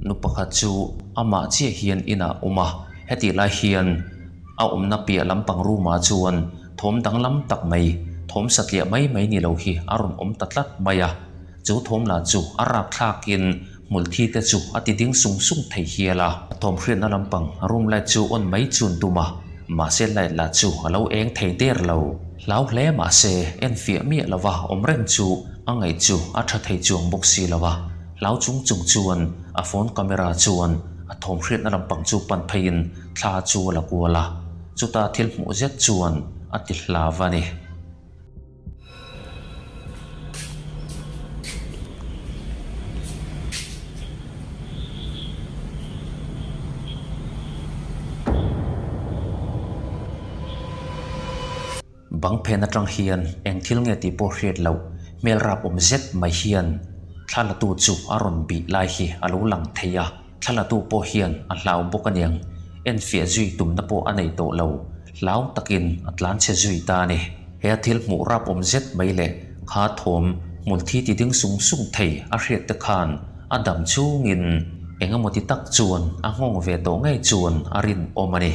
Nu pakhat chu amah chiah hian inah a awm a, hetih lai hian a awmna piah lampang room ah chuan thawm danglam tak mai, thawm satliah mai mai ni lo hi a rawn awm ta tlat mai a. Chu thawm lah chu a rap thlakin hmul thi te chu a ti ding sung sung thei hial a. A thawm hriatna lampang room light chu on mai chun tum a, mahse light lah chu a lo eng thei der lo. Hlau hle mahse enfiah miah lova awm reng chu a ngaih chu a tha thei chuang bawk si lo a. Hlau chung chung chuan a phone camera chuan a thawm hriatna lampang chu pan pheiin thla chu a la kual a, chuta thil hmuh zet chuan a ti hlau a ni. Bang phen atang hian eng thil nge tih pawh hriat loh hmel rap awm zet mai hian thla la tu chu a rawn bih lai hi a lo lang thei a, thla la tu pawh hian a hlau bawk aniang, enfiah zui tumna pawh a nei tawh lo, hlau takin a tlan chhe zui ta a ni. He a thil hmuh rap awm zet mai leh kha thawm hmul thi ti ding sung sung thei a hriat te khan a dam chungin eng emaw ti tak chuan a nghawng ve tawh ngei chuan a rinawm a ni.